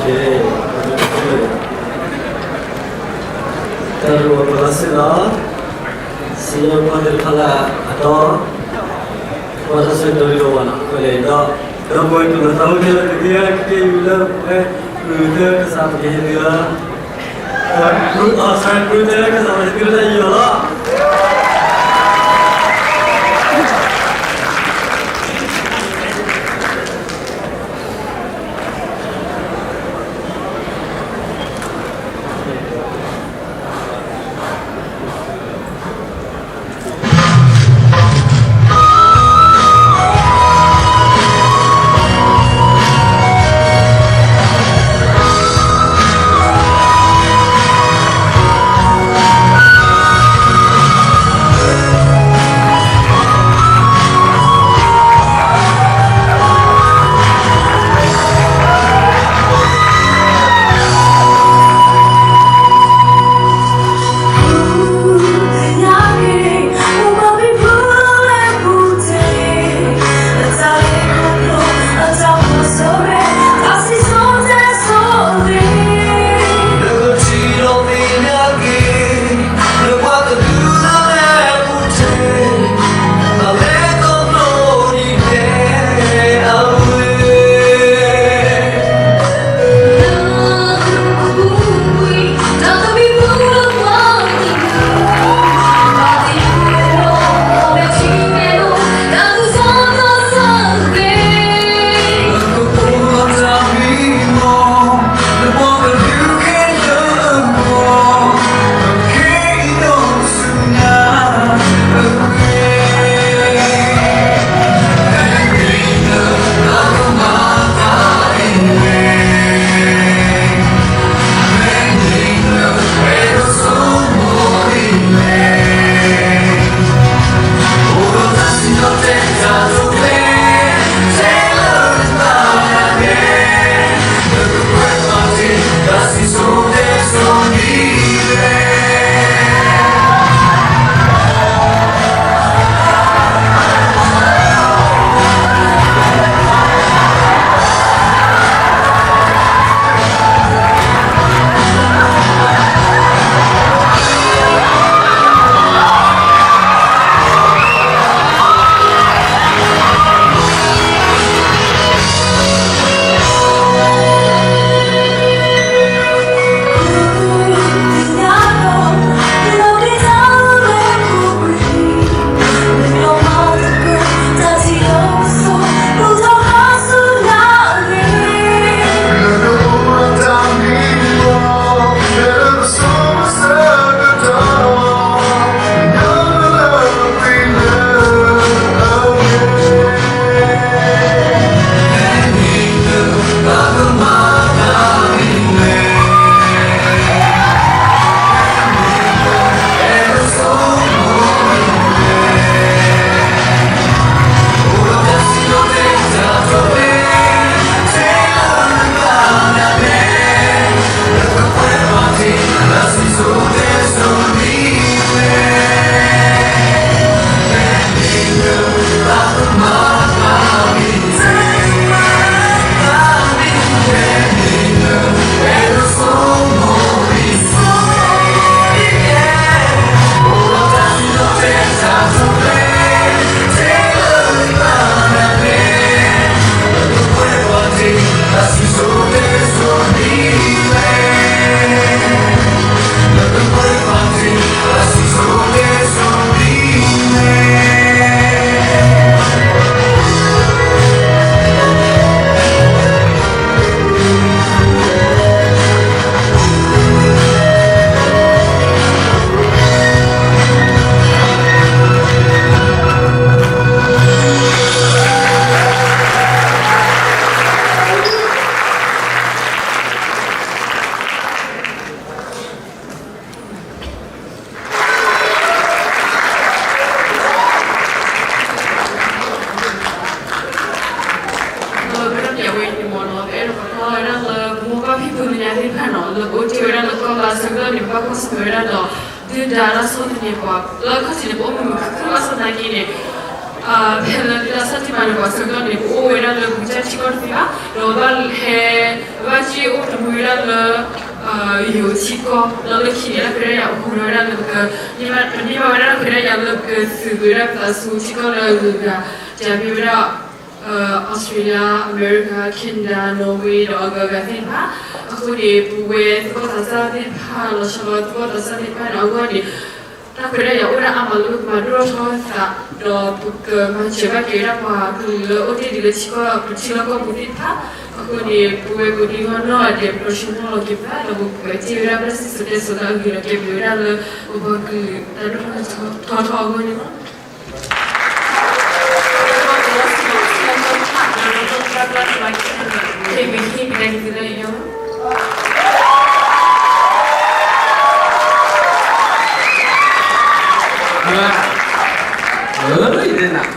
တၢ်ရူးပလီၢ်စ့ၢ်ကီး စံးညီၣ်ကွီၢ်သ့ၣ်တဖၣ်လၢအတီ ပှၤတၢ်ဆၢကတီၢ်ဒ်သိးဝဲနီၤ အဃိန့ၣ်ဒီး ဒီပုၢ်ဝဲၢ်ကမျၢၢ်သးအိၣ်ကဲလၢသုးက့ယဲၢ်ကကဲယူၤလၢပဝဲ မုၢ်သၢကစၢ်ပကဟ့ၣ်သုလၢ အ sorry မုၢ်သၢကစၢ်ပကဟ့ၣ်သုလၢတၢ်ယူးယီၣ်လီၤ. ဒီးပတၢ်ပျးဝဲအံၤန့ၣ်မ့ၢ်နီၤ ပအဲၣ်ဒိးပာ်ဖျါဝဲဒၣ်လၢ ပမိၢ်ပၢ်ဖံဖုမဲာ်ညါသ့ၣ်တဖၣ်နီၤ လၢပအိၣ်တ့ၢ်ဝဲဒၣ်လၢကီၢ်လါဆၢကတီၢ်န့ၣ် ပဘၣ်ကွၢ်ဆၢၣ်မဲာ်ဝဲဒၣ်ဒီး ဒုၣ်ဒါတၢ်ဆီၣ်သနံးပှၤ လၢအခီၣ်ထံးန့ၣ် ပအိၣ်မုာ်မုာ်ခုၣ်ခုၣ်ဘၣ်ဆၣ်သနာ်က့န့ၣ် ဖဲလၢဒုၣ်ဒါဆီၣ်တံၢ်မၤနၢၤပှၤဆၢကတီၢ်န့ၣ် ပအိၣ်ဝဲဒၣ်လၢပကစၢ်ထံကီၢ်တသ့ဘၣ် ဒီးပဘၣ်ဟဲ ပဘၣ် ဘၣ်စ့အိၣ်တမူဝဲဒၣ်လၢ ယိၤထံကီၢ် ဒီးလၢခံန့ၣ် တၢ်ခွဲးတၢ်ယာ်အိၣ်ဝဲဒၣ်လၢပက ပန့ၢ်ဘၣ်ဝဲဒၣ်တၢ်ခွဲးတၢ်ယာ်လၢပကသုးကွံာ်ဝဲဒၣ်ပသးဆူထံကီၢ်လၢအဂုၤအဂၤ ကမ့ၢ်ဝဲဒၣ် Australia, America, Canada, Norway ဒီးအဂၤဂၤသ့ၣ်တဖၣ်. အဃိန့ၣ် ပဝဲသုးကီၢ်သးစၢ်သ့ၣ်တဖၣ် လီၤဆီလီၤသုးကီၢ်သးစၢ်သ့ၣ်တဖၣ်န့ၣ် အဂီၢ်န့ၣ် တၢ်ခွဲးတၢ်ယာ်အိၣ်ဒၣ်အါမးလၢပကမၤဒိၣ်ထီၣ်ထီသး ဒီးပကမၤစၢၤဘၣ်က့ၤဝဲဒၣ်ပှၤကလုာ်လၢအိၣ်တ့ၢ်ဒံးလၢထံကီၢ်ပထံလီၢ်ကီၢ်ပူၤသ့ၣ်တဖၣ်. အဃိန့ၣ် ပဝဲကိးဒံဂီၢ်နီၢ်ဒဲး ပတၢ်ဆိကမိၣ်လီၤက့ၤပသး ဒီးပကပှဲၤတ့ၢ်ဝဲဒၣ်ပတၢ်စံၣ်စိၤတဲစိၤလၢအဂ့ၤလီၤက့ၤပဝဲဒၣ်လၢ ပပှၤကလုာ်တၢ်ဒိၣ်ထီၣ်ထီထီၣ်အဂီၢ်န့ၣ်လီၤ. အၢ ယတဲနၤ